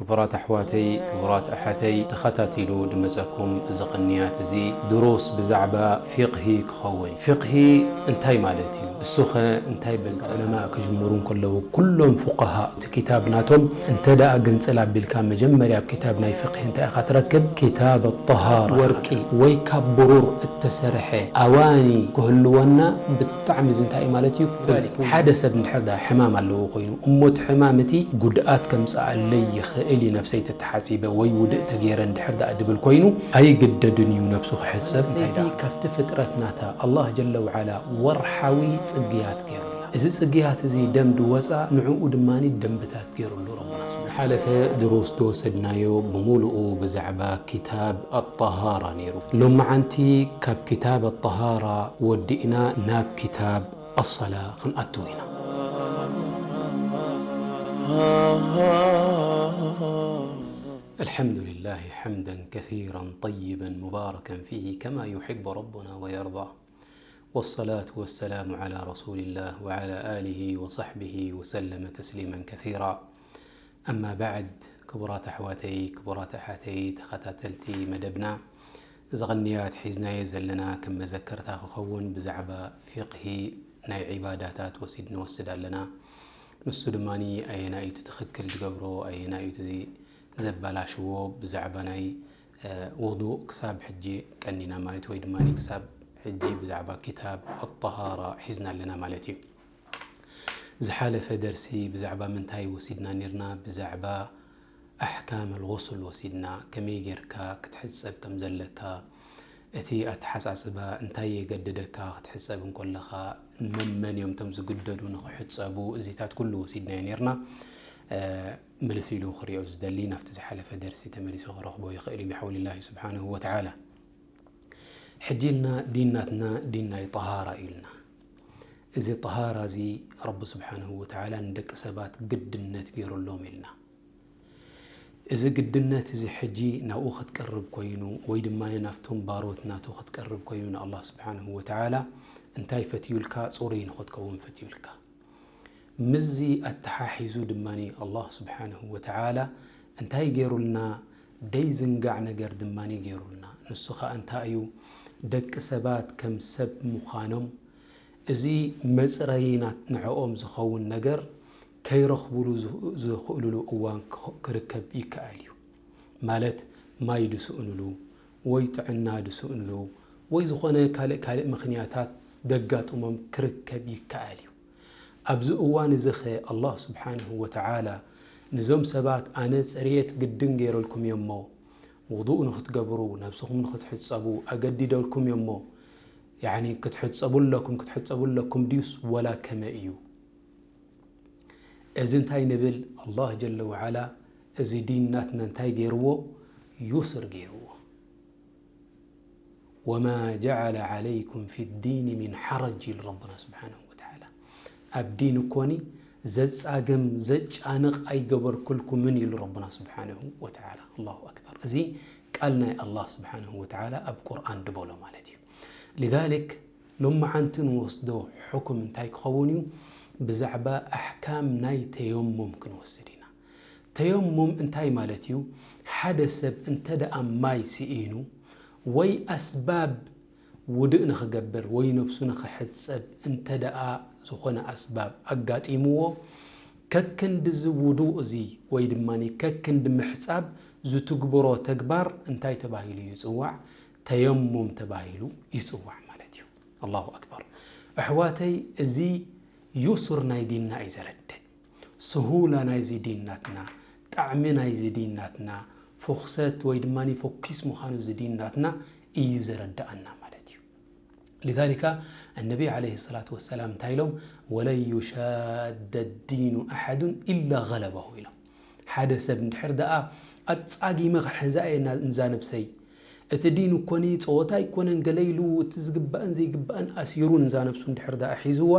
ክቡራት ኣሕዋተይ፣ ክቡራት ኣሓተይ፣ ተኸታቲሉ ድመጸኩም እዚ ቅንያት እዚ ድሩስ ብዛዕባ ፊቕሂ ክኸውን። ፊቕሂ እንታይ ማለት እዩ? እሱኸ እንታይ በል? ዑለማ ክጅምሩ እንከለዉ ኩሎም ፉቃሃ እቲ ኪታብ ናቶም እንተ ደኣ ግንጽል ኣቢልካ መጀመርያ ኣብ ኪታብ ናይ ፊቕሂ እንታይ ኢኻ ትረክብ? ኪታብ ኣጠሃራ። ወርቂ ወይ ካብ ብሩር እተሰርሐ ኣዋኒ ክህልወና ብጣዕሚ እዚ እንታይ እዩ ማለት እዩ? ሓደ ሰብ እንድሕር ደኣ ሕማም ኣለዎ ኮይኑ እሞ እቲ ሕማም እቲ ጉድኣት ከምጽኣለይ ይኽእል እዩ ነብሰይ ተተሓጺበ ወይ ውድእ ተገይረ እንድሕር ደኣ ድብል ኮይኑ ኣይግደድን እዩ ነብሱ ክሕጸብ። እንታይ ደኣ ካብቲ ፍጥረት ናታ ኣላህ ጀለ ወዓላ ወርሓዊ ጽግያት ገይሩላ። እዚ ጽግያት እዚ ደም ድወጻ ንዕኡ ድማ ደንብታት ገይሩሉ ረቡና። ዝሓለፈ ድሩስ ዝወሰድናዮ ብምሉኡ ብዛዕባ ኪታብ ኣጠሃራ ነይሩ። ሎመዓንቲ ካብ ኪታብ ኣጠሃራ ወዲእና ናብ ኪታብ ኣሰላ ክንኣትው ኢና። الحمد لله حمدا كثيرا طيبا مباركا فيه كما يحب ربنا ويرضى. والصلاة والسلام على رسول الله وعلى آله وصحبه وسلم تسليما كثيرا. أما بعد، ክቡራት ኣሕዋተይ፣ ክቡራት ኣሓተይ፣ ተኸታተልቲ መደብና፣ እዚ ቅንያት ሒዝናዮ ዘለና ከም መዘከርታ ክኸውን ብዛዕባ ፊቕሂ ናይ ዒባዳታት ወሲድ ንወስድ ኣለና። ንሱ ድማ ኣየናይ እዩ ትኽክል ዝገብሮ፣ ኣየናይ እዩ ዘበላሽዎ ብዛዕባ ናይ ውዱእ ክሳብ ሕጂ ቀኒና ማለት ወይ ድማ ክሳብ ሕጂ ብዛዕባ ኪታብ ኣጠሃራ ሒዝና ኣለና ማለት እዩ። ዝሓለፈ ደርሲ ብዛዕባ ምንታይ ወሲድና ኔርና? ብዛዕባ ኣሕካም ኣልጉስል ወሲድና፣ ከመይ ጌርካ ክትሕጸብ ከም ዘለካ፣ እቲ ኣተሓጻጽባ እንታይ የገድደካ ክትሕጸብ እንከለኻ፣ መን መን እዮም እቶም ዝግደዱ ንኽሕጸቡ፣ እዚታት ኩሉ ወሲድናዮ ኔርና። ምልስ ኢሉ ክሪኦ ዝደሊ ናብቲ ዝሓለፈ ደርሲ ተመሊሱ ክረኽቦ ይኽእል እዩ ብሓውሊላሂ ስብሓንሁ ወተዓላ። ሕጂ ኢልና ዲን ናትና ዲን ናይ ጠሃራ እዩ ኢልና። እዚ ጠሃራ እዚ ረቢ ስብሓንሁ ወተዓላ ንደቂ ሰባት ግድነት ገይሩሎም ኢልና። እዚ ግድነት እዚ ሕጂ ናብኡ ክትቀርብ ኮይኑ ወይ ድማ ናብቶም ባሮት ናቱ ክትቀርብ ኮይኑ ንኣላህ ስብሓንሁ ወተዓላ እንታይ ፈትዩልካ? ጽሩይ ንኽትከውን ፈትዩልካ። ምስዚ ኣተሓሒዙ ድማ ኣላህ ስብሓንሁ ወተዓላ እንታይ ገይሩልና? ደይዝንጋዕ ነገር ድማ ገይሩልና። ንሱ ኸኣ እንታይ እዩ? ደቂ ሰባት ከም ሰብ ምዃኖም እዚ መጽረዪ ናት ንዕኦም ዝኸውን ነገር ከይረኽቡሉ ዝኽእሉሉ እዋን ክርከብ ይከኣል እዩ። ማለት ማይ ድስእኑሉ ወይ ጥዕና ድስእኑሉ ወይ ዝኾነ ካልእ ካልእ ምኽንያታት ደጋጥሞም ክርከብ ይከኣል እዩ። ኣብዚ እዋን እዚ ኸ ኣላህ ስብሓንሁ ወተዓላ ንዞም ሰባት ኣነ ጽርየት ግድን ገይረልኩም እየ እሞ ውዱእ ንኽትገብሩ ነብስኹም ንኽትሕጸቡ ኣገዲደልኩም እየ እሞ ያዕኒ ክትሕጸቡ ኣለኩም ክትሕጸቡ ኣለኩም ድዩስ ወላ ከመይ እዩ? እዚ እንታይ ንብል? ኣላህ ጀለ ወዓላ እዚ ዲን ናትና እንታይ ገይርዎ? ዩስር ገይርዎ። ወማ ጀዓለ ዓለይኩም ፊ ዲኒ ሚን ሓረጅ ኢሉ ረብና ስብሓንሁ ወተዓላ። ኣብ ዲን እኮኒ ዘጻግም ዘጫንቕ ኣይገበርኩልኩምን ኢሉ ረብና ስብሓንሁ ወተዓላ። ኣላሁ ኣክበር። እዚ ቃል ናይ ኣላህ ስብሓንሁ ወተዓላ ኣብ ቁርኣን ድበሎ ማለት እዩ። ሊዛሊክ ሎመዓንቲ ንወስዶ ሕኩም እንታይ ክኸውን እዩ? ብዛዕባ ኣሕካም ናይ ተየሙም ክንወስድ ኢና። ተየሙም እንታይ ማለት እዩ? ሓደ ሰብ እንተ ደኣ ማይ ስኢኑ ወይ ኣስባብ ውድእ ንኽገብር ወይ ነብሱ ንኽሕጸብ እንተ ደኣ ዝኾነ ኣስባብ ኣጋጢምዎ ከክንዲ እዚ ውዱእ እዚ ወይ ድማ ከክንዲ ምሕጻብ ዝትግብሮ ተግባር እንታይ ተባሂሉ ይጽዋዕ? ተየሙም ተባሂሉ ይጽዋዕ ማለት እዩ። ኣላሁ ኣክበር። ኣሕዋተይ፣ እዚ ዩሱር ናይ ዲንና እዩ ዘረድእ። ስሁላ ናይዚ ዲን ናትና፣ ጣዕሚ ናይዚ ዲን ናትና፣ ፍኹሰት ወይ ድማ ፎኪስ ምዃኑ እዚ ዲን ናትና እዩ ዘረድኣና ማለት እዩ። ሊዛሊካ ኣነቢ ዓለይሂ ሰላቱ ወሰላም እንታይ ኢሎም? ወለን ዩሻደ ዲኑ ኣሓዱን ኢላ ገለበሁ ኢሎም። ሓደ ሰብ እንድሕር ደኣ ኣጻጊመ ክሕዛ እየ ና-፣ ንዛ ነብሰይ፣ እቲ ዲን እኮኒ ጸወታ ኣይኮነን ገለ ኢሉ እቲ ዝግባእን ዘይግባእን ኣሲሩ ንዛ ነብሱ እንድሕር ደኣ ሒዝዋ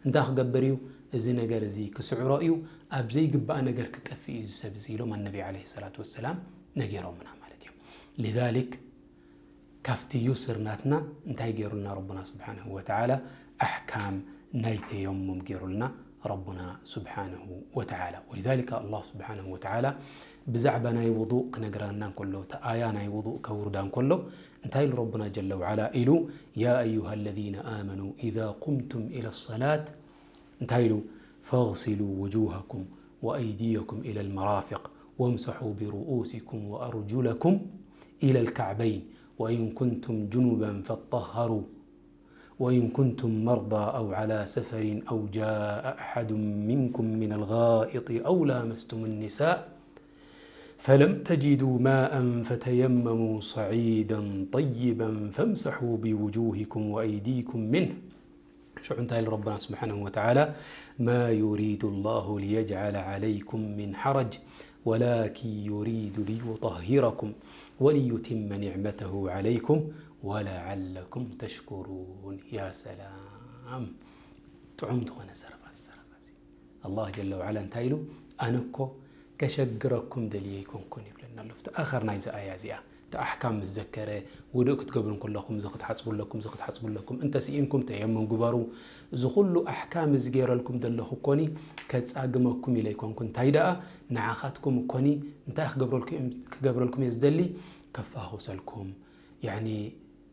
እንታይ ክገብር እዩ? እዚ ነገር እዚ ክስዕሮ እዩ፣ ኣብ ዘይግባእ ነገር ክጠፍእ እዩ እዚ ሰብ እዚ ኢሎም ኣነቢ ዓለይሂ ሰላቱ ወሰላም ነጊሮምና ማለት እዩ። ሊዛሊክ ካብቲ ዩስር ናትና እንታይ ገይሩልና ረቡና ስብሓንሁ ወተዓላ? ኣሕካም ናይ ተየሙም ገይሩልና ረቡና ስብሓነሁ ወተዓላ። ወሊዛሊከ ኣላህ ስብሓነሁ ወተዓላ ብዛዕባ ናይ ውዱእ ክነግረና እንከሎ፣ እቲ ኣያ ናይ ውዱእ ከውርዳ እንከሎ፣ እንታይ ኢሉ ረቡና ጀለ ወዓላ ኢሉ፣ ያ ኣዩሃ ለዚነ ኣመኑ ኢዛ ቁምቱም ኢለ ሰላት፣ እንታይ ኢሉ፣ ፈግሲሉ ውጁሃኩም ወኣይዲየኩም ኢለ ልመራፊቅ ወምሰሑ ብርኡሲኩም ወኣርጁለኩም ኢለ ልካዕበይን ወኢን ኩንቱም ጅኑበን ፈጠሃሩ وإن كنتم مرضى أو على سفر أو جاء أحد منكم من الغائط أو لامستم النساء فلم تجدوا ماء فتيمموا صعيدا طيبا فامسحوا بوجوهكم وأيديكم منه ሽዑ እንታይ ኢሉ ረብና ስብሓነሁ ወተዓላ፣ ما يريد الله ليجعل عليكم من حرج ولكن يريد ليطهركم وليتم نعمته عليكم ولعلكم تشكرون። ያ ሰላም፣ ጥዑም ዝኾነ ዘረባ ዝዘረባ እዚ። ኣላህ ጀለ ወዓላ እንታይ ኢሉ? ኣነ እኮ ከሸግረኩም ደልየ ኣይኮንኩን ይብለና ኣሎ። ኣብቲ ኣኸር ናይዚ ኣያ እዚኣ፣ እቲ ኣሕካም ምስ ዘከረ፣ ውዱእ ክትገብሩ እንከለኹም፣ እዚ ክትሓጽቡ ኣለኩም፣ እዚ ክትሓጽቡ ኣለኩም፣ እንተ ስኢንኩም ተየሙም ግበሩ። እዚ ኩሉ ኣሕካም እዚ ገይረልኩም ዘለኹ እኮኒ ከጻግመኩም ኢለ ኣይኮንኩን። እንታይ ደኣ ንዓኻትኩም እኮኒ እንታይ ክገብረልኩም፣ ክገብረልኩም እየ ዝደሊ? ከፋኹሰልኩም፣ ያኒ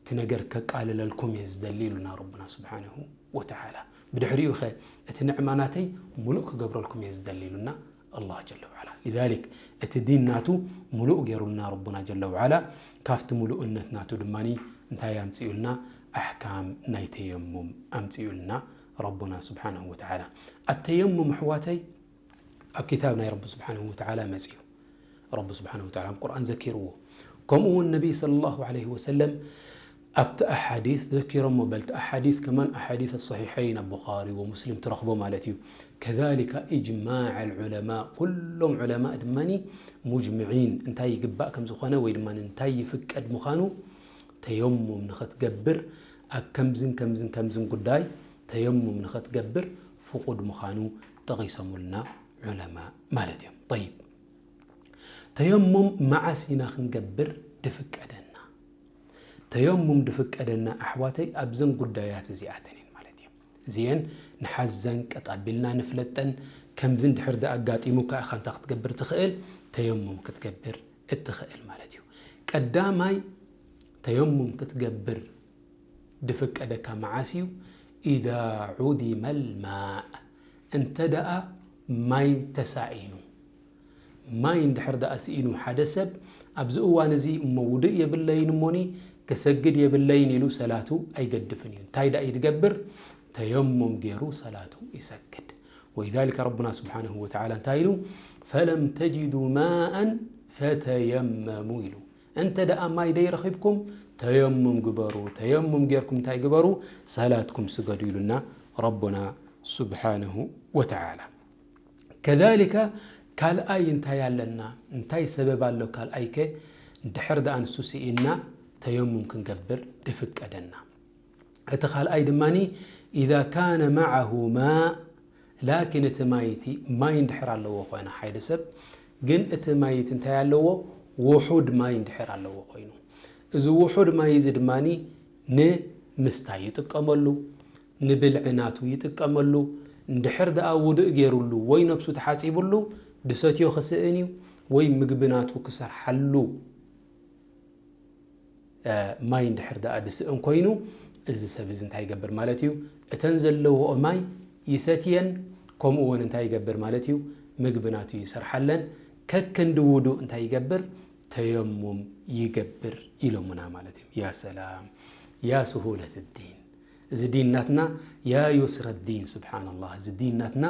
እቲ ነገር ከቃልለልኩም እየ ዝደሊ ኢሉና ረቡና ስብሓነሁ ወተዓላ። ብድሕሪኡ ኸ እቲ ንዕማ ናተይ ሙሉእ ክገብረልኩም እየ ዝደሊ ኢሉና ኣላህ ጀለ ወዓላ። ሊዛሊክ እቲ ዲን ናቱ ሙሉእ ገይሩልና ረቡና ጀለ ወዓላ። ካብቲ ሙሉእነት ናቱ ድማ እንታይ ኣምፅኡልና? ኣሕካም ናይ ተየሙም ኣምፅኡልና ረቡና ስብሓነሁ ወተዓላ። ኣተየሙም ኣሕዋተይ ኣብ ኪታብ ናይ ረቢ ስብሓነሁ ወተዓላ መፅዩ። ረቢ ስብሓነሁ ወተዓላ ኣብ ቁርኣን ዘኪርዎ። ከምኡ እውን ነቢይ ሰለላሁ ዐለይሂ ወሰለም ኣብቲ ኣሓዲት ዘኪሮሞ፣ በልቲ ኣሓዲት ከማን ኣሓዲት ሰሒሐይን ኣብ ቡኻሪ ወሙስሊም ትረኽቦ ማለት እዩ። ከዛሊካ ኢጅማዕ ኣልዑለማ፣ ኩሎም ዑለማ ድማ ሙጅምዒን እንታይ ይግባእ ከም ዝኾነ ወይ ድማ እንታይ ይፍቀድ ምዃኑ ተየሙም ንኽትገብር ኣብ ከምዝን ከምዝን ከምዝን ጉዳይ ተየሙም ንኽትገብር ፍቑድ ምዃኑ ጠቒሶምልና ዑለማ ማለት እዮም። ጠይብ፣ ተየሙም መዓስ ኢና ክንገብር ድፍቀደና? ተየሙም ድፍቀደና ኣሕዋተይ ኣብዘን ጉዳያት እዚኣተን እየን ማለት እዩ። እዚአን ንሓዘን ቀጥ ኣቢልና ንፍለጠን። ከምዚ እንድሕር ደኣ ኣጋጢሙካ ኢኻ እንታይ ክትገብር ትኽእል? ተየሙም ክትገብር እትኽእል ማለት እዩ። ቀዳማይ ተየሙም ክትገብር ድፍቀደካ መዓስ እዩ? ኢዛ ዑዲመ ልማእ፣ እንተ ደኣ ማይ ተሳኢኑ። ማይ እንድሕር ደኣ ስኢኑ ሓደ ሰብ፣ ኣብዚ እዋን እዚ እሞ ውድእ የብለይን እሞኒ ክሰግድ የብለይን ኢሉ ሰላቱ ኣይገድፍን እዩ። እንታይ ደኣ እዩ ዝገብር? ተየሙም ገይሩ ሰላቱ ይሰግድ። ወሊዛሊከ ረቡና ስብሓነሁ ወተዓላ እንታይ ኢሉ? ፈለም ተጅዱ ማኣን ፈተየመሙ ኢሉ። እንተ ደኣ ማይ ደይረኺብኩም ተየሙም ግበሩ። ተየሙም ጌርኩም እንታይ ግበሩ? ሰላትኩም ስገዱ ኢሉና ረቡና ስብሓነሁ ወተዓላ። ከዛሊከ ካልኣይ እንታይ ኣለና? እንታይ ሰበብ ኣሎ? ካልኣይከ እንድሕር ደኣ ንሱ ስኢንና ተየሙም ክንገብር ድፍቀደና። እቲ ካልኣይ ድማ ኢዛ ካነ መዓሁ ማእ፣ ላኪን እቲ ማይ እቲ ማይ እንድሕር ኣለዎ ኮይነ ሓደ ሰብ ግን እቲ ማይ እቲ እንታይ ኣለዎ? ውሑድ ማይ እንድሕር ኣለዎ ኮይኑ፣ እዚ ውሑድ ማይ እዚ ድማ ንምስታይ ይጥቀመሉ፣ ንብልዒ ናቱ ይጥቀመሉ። እንድሕር ደኣ ውድእ ገይሩሉ ወይ ነብሱ ተሓጺቡሉ ድሰትዮ ክስእን እዩ ወይ ምግቢ ናቱ ክሰርሓሉ ማይ እንድሕር ደኣ ድስእን ኮይኑ፣ እዚ ሰብ እዚ እንታይ ይገብር ማለት እዩ? እተን ዘለዎኦ ማይ ይሰትየን፣ ከምኡ እውን እንታይ ይገብር ማለት እዩ? ምግቢ ናቱ ይሰርሓለን። ከክንዲ ውዱእ እንታይ ይገብር? ተየሙም ይገብር ኢሎምና ማለት እዩ። ያ ሰላም፣ ያ ስሁለት ዲን። እዚ ዲን ናትና ያ ዩስረ ዲን፣ ስብሓንላህ። እዚ ዲን ናትና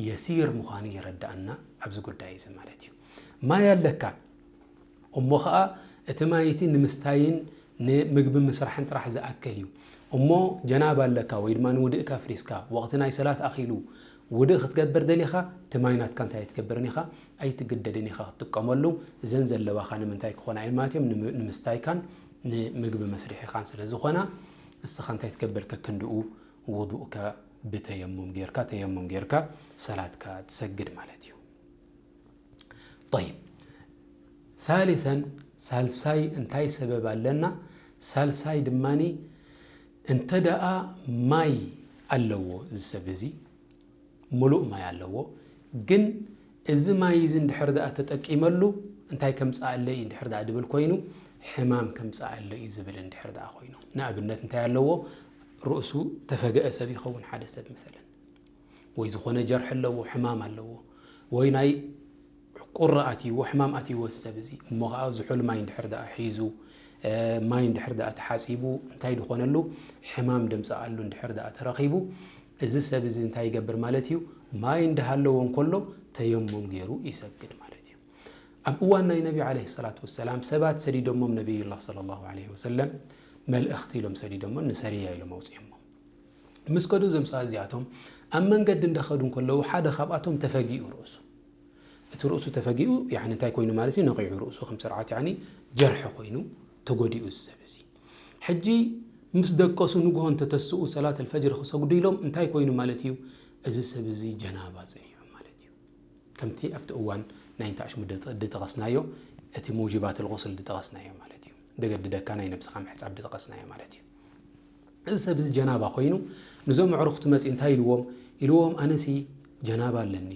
የሲር ምዃኑ የረድኣና ኣብዚ ጉዳይ እዚ ማለት እዩ። ማይ ኣለካ፣ እሞ ኸኣ እቲ ማይ እቲ ንምስታይን ንምግቢ ምስራሕን ጥራሕ ዝኣክል እዩ። እሞ ጀናባ ኣለካ ወይ ድማ ንውድእካ ኣፍሪስካ፣ ወቕቲ ናይ ሰላት ኣኺሉ ውድእ ክትገብር ደሊኻ፣ እቲ ማይ ናትካ እንታይ ኣይትገብርን ኢኻ፣ ኣይትግደድን ኢኻ ክትጥቀመሉ። እዘን ዘለዋኻ ንምንታይ ክኾና እየን ማለት እዮም? ንም-፣ ንምስታይካን ንምግቢ መስሪሒኻን ስለ ዝኾና፣ እስኻ እንታይ ትገብር? ከክንድኡ ውዱእካ ብተየሙም ጌርካ፣ ተየሙም ጌርካ ሰላትካ ትሰግድ ማለት እዩ። ጠይብ፣ ሳልሰን፣ ሳልሳይ እንታይ ሰበብ ኣለና? ሳልሳይ ድማኒ፣ እንተ ደኣ ማይ ኣለዎ እዚ ሰብ እዚ፣ ምሉእ ማይ ኣለዎ። ግን እዚ ማይ እዚ እንድሕር ደኣ ተጠቂመሉ እንታይ ከምጽኣለይ እንድሕር ደኣ ድብል ኮይኑ፣ ሕማም ከምጽኣለይ እዩ ዝብል እንድሕር ደኣ ኮይኑ፣ ንኣብነት እንታይ ኣለዎ? ርእሱ ተፈገአ ሰብ ይኸውን ሓደ ሰብ መሰለን፣ ወይ ዝኾነ ጀርሒ ኣለዎ፣ ሕማም ኣለዎ፣ ወይ ናይ ቁሪ ኣትይዎ፣ ሕማም ኣትይዎ እዚ ሰብ እዚ። እሞ ኸዓ ዝሑል ማይ እንድሕር ደኣ ሒዙ፣ ማይ እንድሕር ደኣ ተሓጺቡ፣ እንታይ ድኾነሉ? ሕማም ደምጽኣሉ እንድሕር ደኣ ተረኺቡ፣ እዚ ሰብ እዚ እንታይ ይገብር ማለት እዩ? ማይ እንዳሃለዎ እንከሎ ተየሙም ገይሩ ይሰግድ ማለት እዩ። ኣብ እዋን ናይ ነቢ ዓለይሂ ሰላቱ ወሰላም ሰባት ሰዲዶሞም ነቢዩላህ ሰለላሁ ዓለይሂ ወሰለም መልእኽቲ ኢሎም ሰዲዶሞም ንሰሪያ ኢሎም ኣውፅኦሞም። ምስ ከዱ እዞም ሰባት እዚኣቶም ኣብ መንገዲ እንዳኸዱ እንከለዉ ሓደ ካብኣቶም ተፈጊኡ ርእሱ። እቲ ርእሱ ተፈጊኡ ያኒ እንታይ ኮይኑ ማለት እዩ? ነቒዑ ርእሱ ከም ስርዓት ያኒ ጀርሒ ኮይኑ ተጎዲኡ እዚ ሰብ እዚ። ሕጂ ምስ ደቀሱ ንግሆ እንተተስኡ ሰላት ኣልፈጅር ክሰግዱ ኢሎም እንታይ ኮይኑ ማለት እዩ? እዚ ሰብ እዚ ጀናባ ጸኒሑ ማለት እዩ። ከምቲ ኣብቲ እዋን ናይ እንተ ኣሽሙ ድጠቐስናዮ፣ እቲ ሙጅባት ልغስል ድጠቐስናዮ ማለት እዩ። ደገድደካ ናይ ነብስኻ ምሕጻብ ድጠቐስናዮ ማለት እዩ። እዚ ሰብ እዚ ጀናባ ኮይኑ ንዞም ኣዕሩኽቱ መጺኡ እንታይ ኢልዎም? ኢልዎም ኣነሲ ጀናባ ኣለኒ፣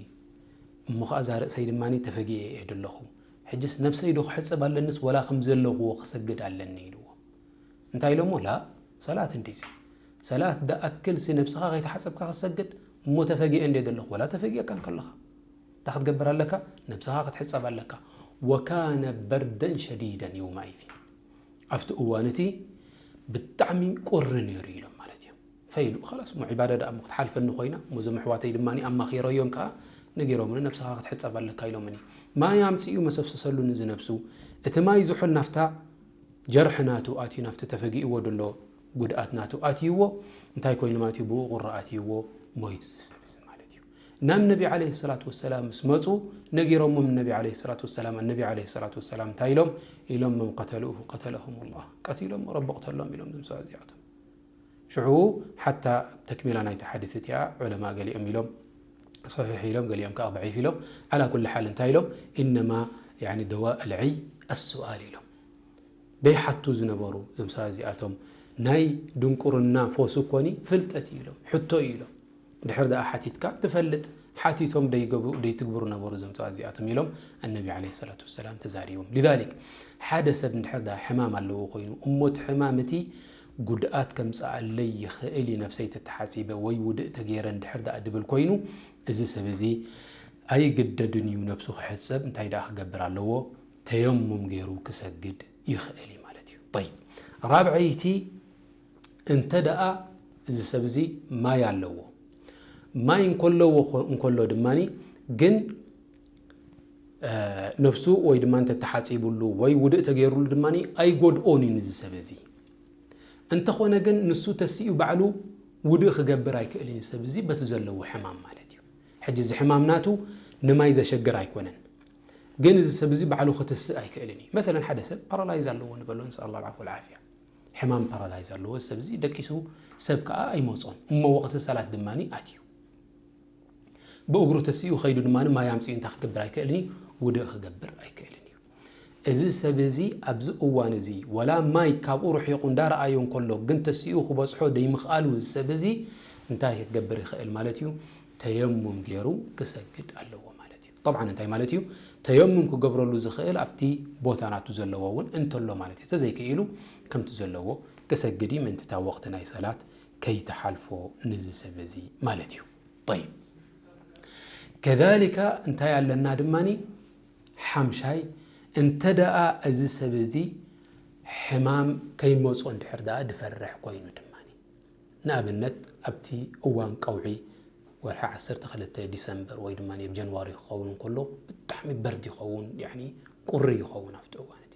እሞ ኸኣ እዛ ርእሰይ ድማ ተፈጊኤ እየ ደለኹ። ሕጅስ ነብሰይ ዶ ክሕጸብ ኣለንስ ወላ ከም ዘለኹዎ ክሰግድ ኣለኒ ኢልዎ። እንታይ ኢሎሞ? ላ ሰላት እንዲዚ ሰላት ደኣክልሲ ነብስኻ ከይተሓጸብካ ክሰግድ እሞ ተፈጊኤ እንደ ዘለኹ ወላ ተፈጊኤካ እንከለኻ እንታይ ክትገብር ኣለካ? ነብስኻ ክትሕጸብ ኣለካ። ወካነ በርደን ሸዲደን የውማኢዚን ኣብቲ እዋን እቲ ብጣዕሚ ቁሪ ነይሩ ኢሎም ማለት እዮም። ፈይሉ ኸላስ እሞ ዒባዳ ደኣ እሞ ክትሓልፈኒ ኮይና እሞ እዞም ኣሕዋተይ ድማ ኣማኺረዮም ከኣ ነጊሮምኒ ነብስኻ ክትሕጸብ ኣለካ ኢሎምኒ። ማይ ኣምጺኡ መሰፍሰሰሉ ንዝነብሱ እቲ ማይ ዝሑል ናፍታ ጀርሒ ናቱ ኣትዩ ናፍቲ ተፈጊእዎ ደሎ ጉድኣት ናቱ ኣትይዎ እንታይ ኮይኑ ማለት እዩ? ብኡ ቁሪ ኣትይዎ ሞይቱ ዝሰብ እዚ ማለት እዩ። ናብ ነቢ ዓለይሂ ሰላቱ ወሰላም ምስ መጹ ነጊሮሞም ነቢ ዓለይሂ ሰላቱ ወሰላም ኣነቢ ዓለይሂ ሰላቱ ወሰላም እንታይ ኢሎም ኢሎም መን ቀተልሁ ቀተለሁም ላህ ቀቲሎም ረቢ ቅተሎም ኢሎም ዝምሰባ እዚኣቶም ሽዑ ሓታ ተክሚላ ናይቲ ሓዲስ እቲኣ ዑለማ ገሊኦም ኢሎም ሰሒሕ ኢሎም ገሊኦም ከዓ ضعيف ኢሎም على كل حال እንታይ ኢሎም إنما يعني دواء العي السؤال ኢሎም ደይሓቱ ዝነበሩ እዞም ሰባት እዚኣቶም ናይ ድንቁርና ፎስ እኮኒ ፍልጠት እዩ ኢሎም ሕቶ እዩ ኢሎም ድሕር ደኣ ሓቲትካ ትፈልጥ ሓቲቶም ደይገብሩ ደይትግብሩ ነበሩ እዞም ሰባት እዚኣቶም ኢሎም ኣነቢ ዓለይሂ ሰላቱ ወሰላም ተዛሪቦም لذلك ሓደ ሰብ እንድሕር ደኣ ሕማም ኣለዎ ኮይኑ እሞ እቲ ሕማም እቲ ጉድኣት ከምፅኣለይ ይኽእል እዩ ነብሰይ ተተሓፂበ ወይ ውድእ ተገይረ እንድሕር ደኣ ድብል ኮይኑ እዚ ሰብ እዚ ኣይግደድን እዩ ነብሱ ክሕፀብ እንታይ ደኣ ክገብር ኣለዎ ተየሙም ገይሩ ክሰግድ ይኽእል እዩ ማለት እዩ። ጠይብ ራብዐይቲ እንተ ደኣ እዚ ሰብ እዚ ማይ ኣለዎ ማይ እንከለዎ እንከሎ ድማ ግን ነብሱ ወይ ድማ እንተተሓፂብሉ ወይ ውድእ ተገይሩሉ ድማ ኣይጎድኦን እዩ ንዚ ሰብ እዚ እንተኾነ ግን ንሱ ተሲኡ ባዕሉ ውድእ ክገብር ኣይክእልን እዩ ሰብ እዚ በቲ ዘለዎ ሕማም ማለት እዩ ሕጂ እዚ ሕማም ናቱ ንማይ ዘሸግር ኣይኮነን ግን እዚ ሰብ እዚ ባዕሉ ክትስእ ኣይክእልን እዩ መተለን ሓደ ሰብ ፓራላይዝ ኣለዎ ንበሎ ንስኣላ ልዓፍ ወልዓፍያ ሕማም ፓራላይዝ ኣለዎ እዚ ሰብ እዚ ደቂሱ ሰብ ከዓ ኣይመፆን እሞ ወቅቲ ሰላት ድማ ኣትዩ ብእግሩ ተሲኡ ከይዱ ድማ ማይ ኣምፂኡ እንታይ ክገብር ኣይክእልን እዩ ውድእ ክገብር ኣይክእልን እዩ እዚ ሰብ እዚ ኣብዚ እዋን እዚ ወላ ማይ ካብኡ ርሒቑ እንዳረኣዮ እንከሎ ግን ተሲኡ ክበፅሖ ደይምኽኣሉ እዚ ሰብ እዚ እንታይ ክገብር ይኽእል ማለት እዩ ተየሙም ገይሩ ክሰግድ ኣለዎ ማለት እዩ ጠብዓን እንታይ ማለት እዩ ተየሙም ክገብረሉ ዝኽእል ኣብቲ ቦታ ናቱ ዘለዎ እውን እንተሎ ማለት እዩ ተዘይክኢሉ ከምቲ ዘለዎ ክሰግድ እዩ ምእንቲ እታ ወቕቲ ናይ ሰላት ከይተሓልፎ ንዚ ሰብ እዚ ማለት እዩ ጠይብ ከዛሊካ እንታይ ኣለና ድማኒ ሓምሻይ እንተ ደኣ እዚ ሰብ እዚ ሕማም ከይመጾ እንድሕር ደኣ ድፈርሕ ኮይኑ ድማኒ ንኣብነት ኣብቲ እዋን ቀውዒ ወርሒ ዓሰርተ ክልተ ዲሰምበር ወይ ድማ ኣብ ጃንዋሪ ክኸውን እንከሎ ብጣዕሚ በርድ ይኸውን ያኒ ቁሪ ይኸውን ኣብቲ እዋን እቲ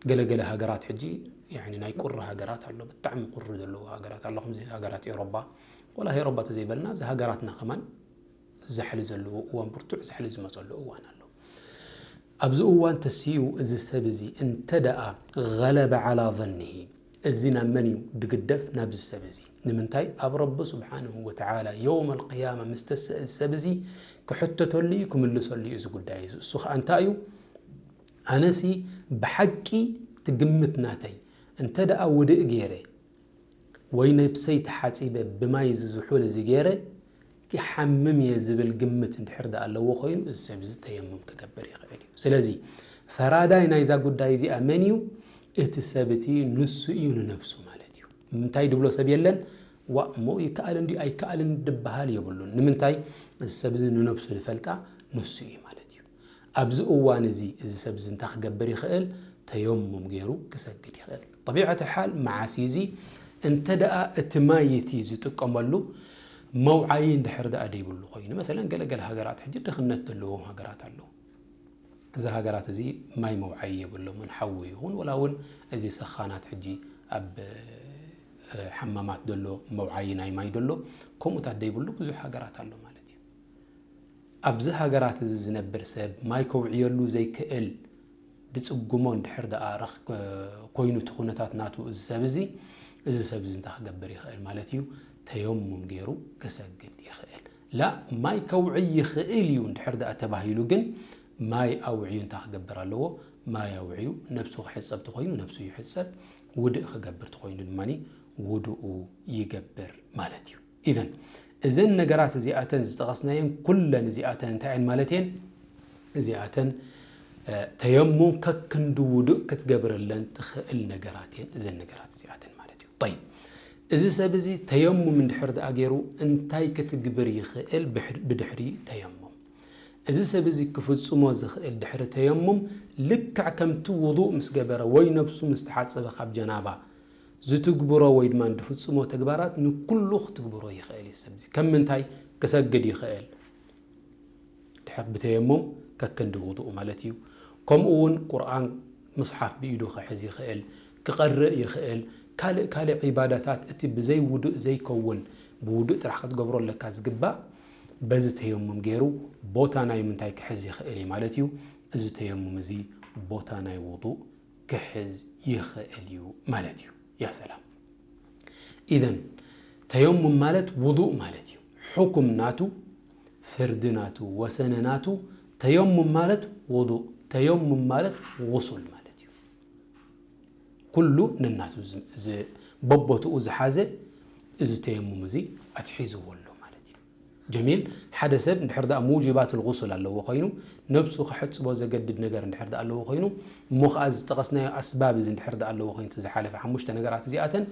ገለገለ ሃገራት ሕጂ ያኒ ናይ ቁሪ ሃገራት ኣሎ ብጣዕሚ ቁሪ ዘለዎ ሃገራት ኣሎ ከምዚ ሃገራት ኤሮባ ወላ ኤሮባ ተዘይበልና ኣብዚ ሃገራትና ከማን ዛሕሊ ዘለዎ እዋን ብርቱዕ ዛሕሊ ዝመፀሉ እዋን ኣሎ ኣብዚ እዋን ተሲኡ እዚ ሰብ እዚ እንተ ደኣ غلب على ظنه እዚ ናብ መን እዩ ድግደፍ ናብዚ ሰብ እዚ ንምንታይ ኣብ ረቢ ስብሓንሁ ወተዓላ የውም ኣልቅያማ ምስ ተስአ እዚ ሰብ እዚ ክሕተተሉ እዩ ክምልሰሉ እዩ እዚ ጉዳይ እዚ እሱ ከዓ እንታይ እዩ ኣነሲ ብሓቂ ትግምት ናተይ እንተ ደኣ ውድእ ገይረ ወይ ነብሰይ ተሓጺበ ብማይ እዚ ዝሑል እዚ ገይረ ይሓምም እየ ዝብል ግምት እንድሕር ደኣ ኣለዎ ኮይኑ፣ እዚ ሰብ እዚ ተየሙም ክገብር ይኽእል እዩ። ስለዚ ፈራዳይ ናይዛ ጉዳይ እዚኣ መን እዩ? እቲ ሰብ እቲ ንሱ እዩ ንነብሱ ማለት እዩ። ንምንታይ ድብሎ ሰብ የለን? ዋ እሞ ይከኣል እንዲ ኣይከኣልን ድበሃል የብሉን። ንምንታይ? እዚ ሰብ እዚ ንነብሱ ዝፈልጣ ንሱ እዩ ማለት እዩ። ኣብዚ እዋን እዚ እዚ ሰብ እዚ እንታይ ክገብር ይኽእል? ተየሙም ገይሩ ክሰግድ ይኽእል። ጠቢዐት ሓል መዓስ እዩ እዚ? እንተ ደኣ እቲ ማይ እቲ ዝጥቀመሉ መውዓዪ እንድሕር ደኣ ደይብሉ ኮይኑ፣ መሰለን ገለገለ ሃገራት ሕጂ ድኽነት ዘለዎም ሃገራት ኣለዉ። እዚ ሃገራት እዚ ማይ መውዓዪ የብሎምን፣ ሓዊ ይኹን ወላ እውን እዚ ሰኻናት ሕጂ ኣብ ሓማማት ዘሎ መውዓዪ ናይ ማይ ዘሎ ከምኡታት ደይብሉ ብዙሕ ሃገራት ኣሎ ማለት እዩ። ኣብዚ ሃገራት እዚ ዝነብር ሰብ ማይ ከውዕየሉ ዘይክእል ድጽግሞ እንድሕር ደኣ ረኽ ኮይኑ እቲ ኩነታት ናቱ እዚ ሰብ እዚ እዚ ሰብ እዚ እንታይ ክገብር ይኽእል ማለት እዩ? ተየሙም ገይሩ ክሰግድ ይኽእል። ላ ማይ ከውዕይ ይኽእል እዩ እንድሕር ደኣ ተባሂሉ ግን ማይ ኣውዕዩ እንታይ ክገብር ኣለዎ? ማይ ኣውዕዩ ነብሱ ክሕጸብ ተኾይኑ ነብሱ ይሕጸብ፣ ውድእ ክገብር ተኾይኑ ድማ ውድኡ ይገብር ማለት እዩ። ኢዘን እዘን ነገራት እዚኣተን ዝጠቐስናየን ኩለን እዚኣተን እንታይ እየን ማለት እየን? እዚኣተን ተየሙም ከክንዲ ውዱእ ክትገብረለን ትኽእል ነገራት እየን እዘን ነገራት እዚኣተን ማለት እዩ። ጠይብ፣ እዚ ሰብ እዚ ተየሙም እንድሕር ደኣ ገይሩ እንታይ ክትግብር ይኽእል ብድሕሪ ተየሙም? እዚ ሰብ እዚ ክፍጽሞ ዝኽእል ድሕሪ ተየሙም ልክዕ ከምቲ ውዱእ ምስ ገበረ ወይ ነብሱ ምስ ተሓጸበ ካብ ጀናባ ዝትግብሮ ወይ ድማ ዝፍጽሞ ተግባራት ንኩሉ ክትግብሮ ይኽእል እዩ። ሰብ እዚ ከም ምንታይ ክሰግድ ይኽእል? ድሕር ብተየሙም ከክንዲ ውዱእ ማለት እዩ። ከምኡ እውን ቁርኣን ምስሓፍ ብኢዱ ክሕዝ ይኽእል፣ ክቐርእ ይኽእል። ካልእ ካልእ ዒባዳታት እቲ ብዘይ ውዱእ ዘይከውን ብውዱእ ጥራሕ ክትገብሮ ኣለካ ዝግባእ በዚ ተየሙም ገይሩ ቦታ ናይ ምንታይ ክሕዝ ይኽእል እዩ ማለት እዩ። እዚ ተየሙም እዚ ቦታ ናይ ውዱእ ክሕዝ ይኽእል እዩ ማለት እዩ። ያ ሰላም። ኢዘን ተየሙም ማለት ውዱእ ማለት እዩ። ሕኩም ናቱ፣ ፍርዲ ናቱ፣ ወሰነ ናቱ ተየሙም ማለት ውዱእ፣ ተየሙም ማለት ጉሱል ማለት እዩ። ኩሉ ነናቱ በቦትኡ ዝሓዘ እዚ ተየሙም እዚ ኣትሒዝዎ ኣሎ ማለት እዩ። ጀሚል፣ ሓደ ሰብ እንድሕር ደኣ ሙጅባት ልጉሱል ኣለዎ ኮይኑ፣ ነብሱ ክሕጽቦ ዘገድድ ነገር እንድሕር ደኣ ኣለዎ ኮይኑ፣ እሞ ኸኣ ዝጠቐስናዮ ኣስባብ እዚ እንድሕር ደኣ ኣለዎ ኮይኑ፣ እቲ ዝሓለፈ ሓሙሽተ ነገራት እዚኣተን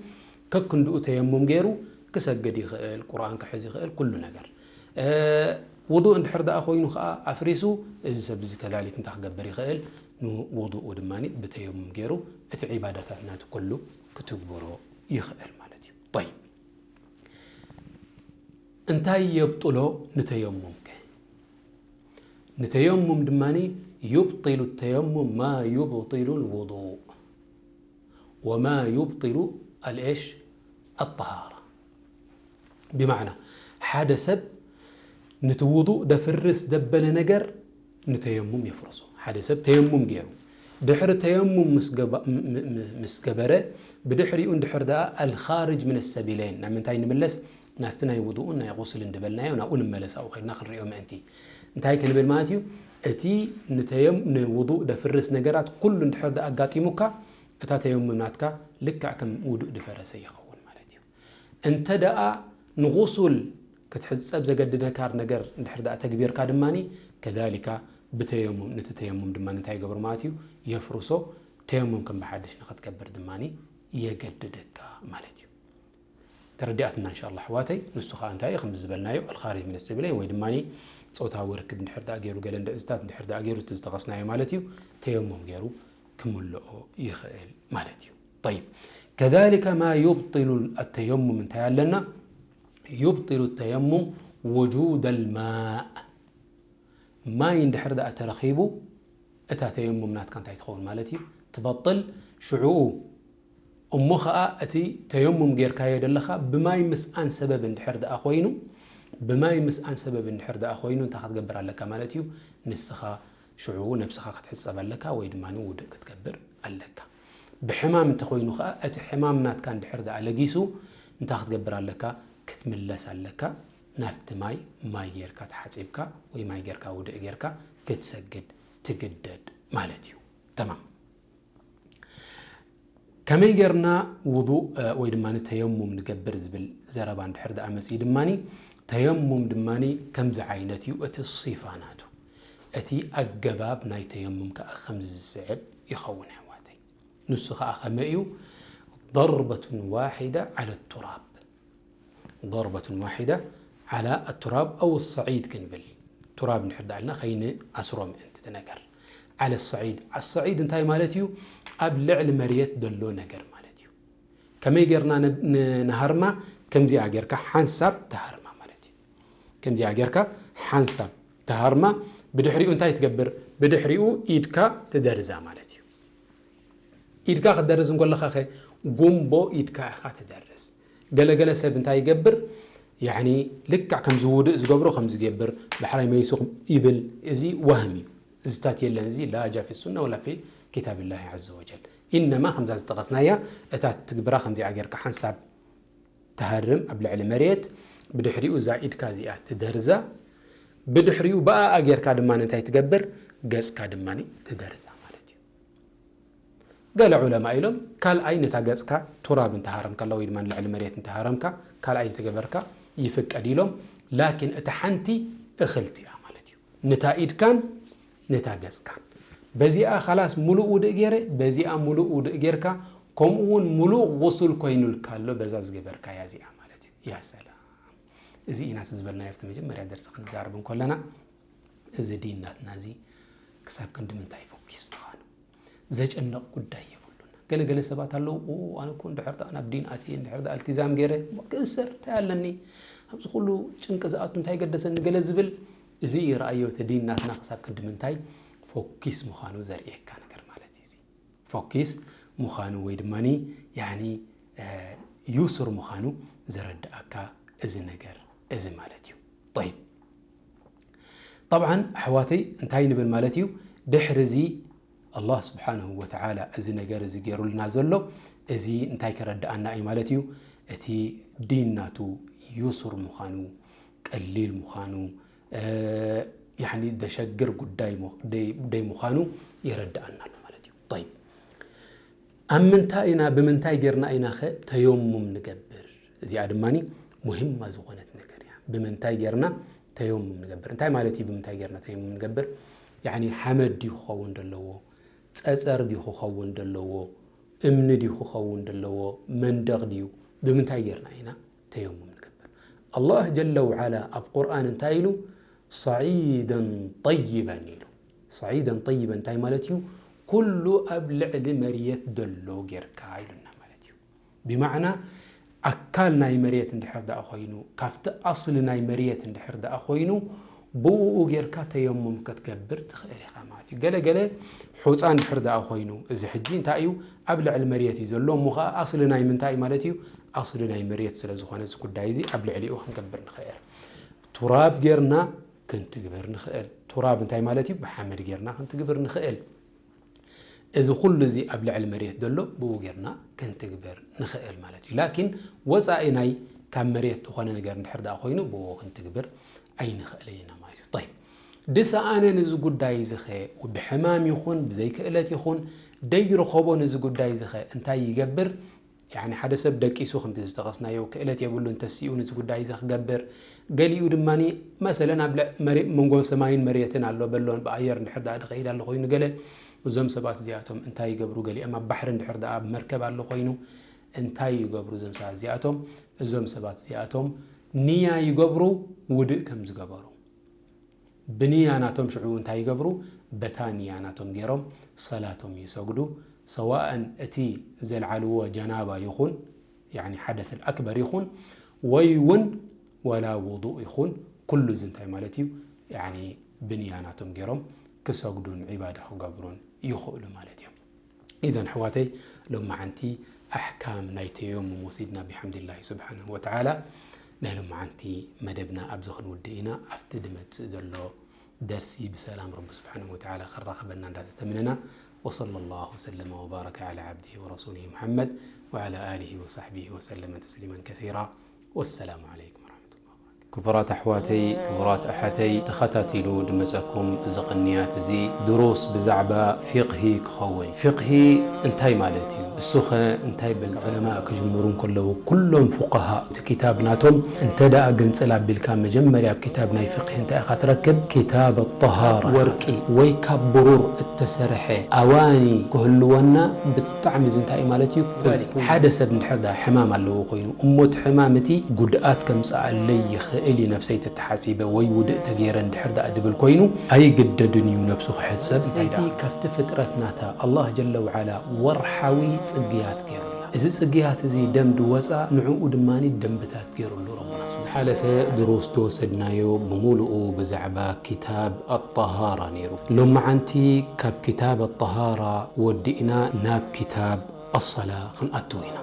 ከክንድኡ ተየሙም ገይሩ ክሰግድ ይኽእል፣ ቁርኣን ክሕዝ ይኽእል፣ ኩሉ ነገር። ውዱእ እንድሕር ደኣ ኮይኑ ኸኣ ኣፍሪሱ፣ እዚ ሰብ እዚ ከዛሊክ እንታይ ክገብር ይኽእል? ንውዱኡ ድማ ብተየሙም ገይሩ እቲ ዒባዳታት ናቱ ኩሉ ክትግብሮ ይኽእል ማለት እዩ። ጠይብ፣ እንታይ የብጥሎ ንተየሙም ከ? ንተየሙም ድማ يبطل التيمم ما يبطل الوضوء وما يبطل الإيش؟ الطهارة. ብማዕና ሓደ ሰብ ነቲ ውዱእ ደፍርስ ደበለ ነገር ንተየሙም የፍርሶ። ሓደ ሰብ ተየሙም ገይሩ ድሕሪ ተየሙም ምስ ገበረ ብድሕሪኡ እንድሕር ደኣ ኣልኻርጅ ምን ሰቢለይን ናብ ምንታይ ንምለስ? ናብቲ ናይ ውዱእን ናይ ቁስልን ድበልናዮ ናብኡ ንመለስ ኣብኡ ከድና ክንሪኦ ምእንቲ እንታይ ክንብል ማለት እዩ? እቲ ንውዱእ ደፍርስ ነገራት ኩሉ እንድሕር ደኣ ኣጋጢሙካ እታ ተየሙም ናትካ ልክዕ ከም ውዱእ ድፈረሰ ይኸውን ማለት እዩ። እንተ ደኣ ንጉሱል ክትሕጸብ ዘገድደካ ነገር እንድሕር ደኣ ተግቢርካ ድማ ከዛሊካ ብተየሙም ነቲ ተየሙም ድማ እንታይ ይገብር ማለት እዩ? የፍርሶ። ተየሙም ከም ብሓድሽ ንኽትገብር ድማ የገድደካ ማለት እዩ። ተረዲኣትና እንሻ ኣላ ኣሕዋተይ። ንሱ ኸኣ እንታይ እዩ? ከም ዝበልናዮ ኣልኻርጅ ምን ሰቢለይን ወይ ድማ ጾታዊ ርክብ እንድሕር ደኣ ገይሩ ገለ እንድዕዝታት እንድሕር ደኣ ገይሩ እቲ ዝጠቐስናዮ ማለት እዩ ተየሙም ገይሩ ክምልኦ ይኽእል ማለት እዩ። طيب كذلك ما يبطل التيمم እንታይ ኣለና? يبطل التيمم وجود الماء ማይ እንድሕር ደኣ ተረኺቡ እታ ተየሙም ናትካ እንታይ ትኸውን ማለት እዩ? ትበጥል። ሽዕኡ እሞ ኸኣ እቲ ተየሙም ጌርካዮ ዘለኻ ብማይ ምስኣን ሰበብ እንድሕር ደኣ ኮይኑ ብማይ ምስኣን ሰበብ እንድሕር ደኣ ኮይኑ እንታይ ክትገብር ኣለካ ማለት እዩ? ንስኻ ሽዑ ነብስኻ ክትሕጸብ ኣለካ ወይ ድማ ውድእ ክትገብር ኣለካ። ብሕማም እንተኾይኑ ኸኣ እቲ ሕማም ናትካ እንድሕር ደኣ ለጊሱ እንታይ ክትገብር ኣለካ? ክትምለስ ኣለካ ናብቲ ማይ። ማይ ጌርካ ተሓጺብካ ወይ ማይ ጌርካ ውድእ ጌርካ ክትሰግድ ትግደድ ማለት እዩ። ተማም። ከመይ ጌርና ውዱእ ወይ ድማ ተየሙም ንገብር ዝብል ዘረባ እንድሕር ደኣ መጺኡ ድማ ተየሙም ድማ ከምዚ ዓይነት እዩ እቲ ሲፋ ናቱ። እቲ ኣገባብ ናይ ተየሙም ከኣ ከምዚ ዝስዕብ ይኸውን ኣሕዋተይ። ንሱ ከኣ ከመይ እዩ? ضربة واحدة على التراب ضربة واحدة على التراب أو الصعيد ክንብል ቱራብ እንድሕር ደኣ ኢልና ከይንኣስሮ ምእንቲ እቲ ነገር። على الصعيد الصعيد እንታይ ማለት እዩ? ኣብ ልዕሊ መሬት ዘሎ ነገር ማለት እዩ። ከመይ ጌርና ንሃርማ? ከምዚኣ ጌርካ ሓንሳብ ትሃርማ ማለት እዩ። ከምዚኣ ጌርካ ሓንሳብ ትሃርማ። ብድሕሪኡ እንታይ ትገብር? ብድሕሪኡ ኢድካ ትደርዛ ማለት እዩ። ኢድካ ክትደርዝ እንከለኻ ኸ ጉምቦ ኢድካ ኢኻ ትደርዝ። ገለገለ ሰብ እንታይ ይገብር? ያኒ ልክዕ ከምዚ ውዱእ ዝገብሮ ከም ዝገብር ባሕራይ መይሱ ይብል። እዚ ዋህም እዩ። እዚታት የለን። እዚ ላ ጃ ፊ ሱና ወላ ፊ ኪታብ ላሂ ዐዘ ወጀል። ኢነማ ከምዛ ዝጠቐስናያ እታ ትግብራ ከምዚኣ ጌርካ ሓንሳብ ትሃርም ኣብ ልዕሊ መሬት፣ ብድሕሪኡ እዛ ኢድካ እዚኣ ትደርዛ፣ ብድሕሪኡ ብኣኣ ጌርካ ድማ እንታይ ትገብር? ገጽካ ድማ ትደርዛ ማለት እዩ። ገለ ዑለማ ኢሎም ካልኣይ ነታ ገጽካ ቱራብ እንተሃረምካ ወይ ድማ ልዕሊ መሬት እንተሃረምካ ካልኣይ እንተገበርካ ይፍቀድ ኢሎም። ላኪን እታ ሓንቲ እኽልቲ እያ ማለት እዩ። ነታ ኢድካን ነታ ገጽካን። በዚኣ ኻላስ ሙሉእ ውድእ ገይረ፣ በዚኣ ሙሉእ ውድእ ጌርካ፣ ከምኡ እውን ሙሉእ ጉሱል ኮይኑልካ ኣሎ በዛ ዝገበርካያ እዚኣ ማለት እዩ። ያ ሰላም። እዚ ኢና ዝበልናዮ ኣብቲ መጀመርያ ደርሲ ክንዛረብ እንከለና፣ እዚ ዲን ናትና እዚ ክሳብ ክንዲ ምንታይ ፎኪስ ምዃኑ ዘጨንቕ ጉዳይ የብሉን። ገለ ገለ ሰባት ኣለዉ፣ "ኦ፣ ኣነ እኮ እንድሕር ደኣ ናብ ዲን ኣትየ፣ እንድሕር ደኣ እልቲዛም ገይረ፣ ክእሰር እንታይ ኣለኒ? ኣብዚ ኩሉ ጭንቂ ዝኣቱ እንታይ ገደሰኒ?" ገለ ዝብል፣ እዚ እዩ ረኣዮ፣ እቲ ዲን ናትና ክሳብ ክንዲ ምንታይ ፎኪስ ምዃኑ ዘርእየካ ነገር ማለት እዩ እዚ። ፎኪስ ምዃኑ ወይ ድማ፣ ያኒ፣ እ፣ ዩሱር ምዃኑ ዘረድኣካ እዚ ነገር እዚ ማለት እዩ። ጠይብ። ጠብዓን ኣሕዋተይ እንታይ ንብል ማለት እዩ? ድሕሪ እዚ ኣላህ ስብሓንሁ ወተዓላ እዚ ነገር እዚ ገይሩልና ዘሎ፣ እዚ እንታይ ከረድኣና እዩ ማለት እዩ? እቲ ዲን ናቱ ዩሱር ምዃኑ፣ ቀሊል ምዃኑ፣ እ፣ ያኒ ደሸግር ጉዳይ ሞ-፣ ደይ-፣ ደይ ምዃኑ የረድኣና ኣሎ ማለት እዩ። ጠይብ። ኣብ ምንታይ ኢና፣ ብምንታይ ጌርና ኢናኸ ተየሙም ንገብር? እዚኣ ድማ ሙሂማ ዝኾነት ነገር እያ። ብምንታይ ጌርና ተየሙም ንገብር? እንታይ ማለት እዩ ብምንታይ ጌርና ተየሙም ንገብር? ያኒ ሓመድ ድዩ ክኸውን ዘለዎ? ጸጸር ድዩ ክኸውን ዘለዎ? እምኒ ድዩ ክኸውን ዘለዎ? መንደቕ ድዩ? ብምንታይ ጌርና ኢና ተየሙም ንገብር? ኣላህ ጀለ ወዓላ ኣብ ቁርኣን እንታይ ኢሉ? "ሰዒደን ጠይበን" ኢሉ። ሰዒደን ጠይበን እንታይ ማለት እዩ? ኩሉ ኣብ ልዕሊ መርየት ዘሎ ጌርካ ኢሉና ማለት እዩ። ብማዕና ኣካል ናይ መርየት እንድሕር ደኣ ኮይኑ፣ ካብቲ ኣስሊ ናይ መርየት እንድሕር ደኣ ኮይኑ፣ ብእኡ ጌርካ ተየሙም ክትገብር ትኽእል ኢኻ ማለት እዩ። ገለ ገለ ሑጻ እንድሕር ደኣ ኮይኑ፣ እዚ ሕጂ እንታይ እዩ? ኣብ ልዕሊ መርየት እዩ ዘሎ፣ እሞ ኸኣ ኣስሊ ናይ ምንታይ ማለት እዩ? ኣስሊ ናይ መርየት ስለ ዝኾነ፣ እዚ ጉዳይ እዚ ኣብ ልዕሊኡ ክንገብር ንኽእል። ቱራብ ጌርና ክንትግብር ንኽእል። ቱራብ እንታይ ማለት እዩ? ብሓመድ ጌርና ክንትግብር ንኽእል። እዚ ኩሉ እዚ ኣብ ልዕሊ መሬት ዘሎ ብኡ ጌርና ክንትግብር ንኽእል ማለት እዩ። ላኪን ወጻኢ ናይ ካብ መሬት ዝኾነ ነገር እንድሕር ደኣ ኮይኑ ብኡ ክንትግብር ኣይንኽእልን ኢና ማለት እዩ። ጠይብ፣ ድሰኣነ ነዚ ጉዳይ እዚ ኸ ብሕማም ይኹን ብዘይክእለት ይኹን ደይረኸቦ ነዚ ጉዳይ እዚ ኸ እንታይ ይገብር? ያኒ ሓደ ሰብ ደቂሱ ከምቲ ዝጠቐስናዮ ክእለት የብሉን ተሲኡ ነዚ ጉዳይ እዚ ክገብር። ገሊኡ ድማ መሰለን ኣብ ልዕ-፣ መሬ-፣ መንጎ ሰማይን መሬትን ኣሎ በሎን ብኣየር እንድሕር ደኣ ድኸይድ ኣሎ ኮይኑ ገለ እዞም ሰባት እዚኣቶም እንታይ ይገብሩ? ገሊኦም ኣብ ባሕሪ እንድሕር ደኣ ኣብ መርከብ ኣሎ ኮይኑ እንታይ ይገብሩ እዞም ሰባት እዚኣቶም? እዞም ሰባት እዚኣቶም ንያ ይገብሩ ውድእ ከም ዝገበሩ። ብንያ ናቶም ሽዑ እንታይ ይገብሩ? በታ ንያ ናቶም ገይሮም ሰላቶም ይሰግዱ። ሰዋእን እቲ ዘልዓልዎ ጀናባ ይኹን፣ ያኒ ሓደስ ኣክበር ይኹን፣ ወይ እውን ወላ ውዱእ ይኹን፣ ኩሉ እዚ እንታይ ማለት እዩ? ያኒ ብንያ ናቶም ገይሮም ክሰግዱን ዒባዳ ክገብሩን ይኽእሉ ማለት እዮም። ኢዘን ኣሕዋተይ፣ ሎማዓንቲ ኣሕካም ናይ ተየሙም ወሲድና ብሓምድላሂ ስብሓንሁ ወተዓላ። ናይ ሎማዓንቲ መደብና ኣብዚ ክንውድእ ኢና። ኣብቲ ድመጽእ ዘሎ ደርሲ ብሰላም ረቢ ስብሓንሁ ወተዓላ ከራኽበና እንዳተተምነና። ወሰለ ላሁ ወሰለመ ወባረከ ዓላ ዓብዲሂ ወረሱሊሂ ሙሐመድ ወዓላ ኣሊሂ ወሳሕቢሂ ወሰለመ ተስሊመን ከሲራ። ወሰላሙ ዓለይኩም ወረሕመቱላሂ ወበረካቱ። ክቡራት ኣሕዋተይ፣ ክቡራት ኣሓተይ፣ ተኸታቲሉ ድመጸኩም እዚ ቅንያት እዚ ድሩስ ብዛዕባ ፊቕሂ ክኸውን። ፊቕሂ እንታይ ማለት እዩ? እሱኸ እንታይ በል? ዑለማ ክጅምሩ እንከለዉ፣ ኩሎም ፉቀሃ እቲ ኪታብ ናቶም እንተ ደኣ ግንጽል ኣቢልካ፣ መጀመርያ ኣብ ኪታብ ናይ ፊቕሂ እንታይ ኢኻ ትረክብ? ኪታብ ኣጠሃራ። ወርቂ ወይ ካብ ብሩር እተሰርሐ ኣዋኒ ክህልወና ብጣዕሚ እዚ እንታይ እዩ ማለት እዩ? ኩል። ሓደ ሰብ እንድሕር ደኣ ሕማም ኣለዎ ኮይኑ፣ እሞ እቲ ሕማም እቲ ጉድኣት ከምጽኣለይ ይኽእል እዩ፣ ነብሰይ ተተሓጺበ ወይ ውድእ ተገይረ እንድሕር ደኣ ድብል ኮይኑ፣ ኣይግደድን እዩ ነብሱ ክሕጸብ። እንታይ ደኣ? ካብቲ ፍጥረት ናታ ኣላህ ጀለ ወዓላ ወርሓዊ ጽግያት ገይሩልና። እዚ ጽግያት እዚ ደም ድወጻ፣ ንዕኡ ድማኒ ደንብታት ገይሩሉ ረቡና። ዝሓለፈ ድሩስ ዝወሰድናዮ ብምሉኡ ብዛዕባ ኪታብ ኣጠሃራ ነይሩ። ሎመዓንቲ ካብ ኪታብ ኣጠሃራ ወዲእና ናብ ኪታብ ኣሰላ ክንኣትው ኢና።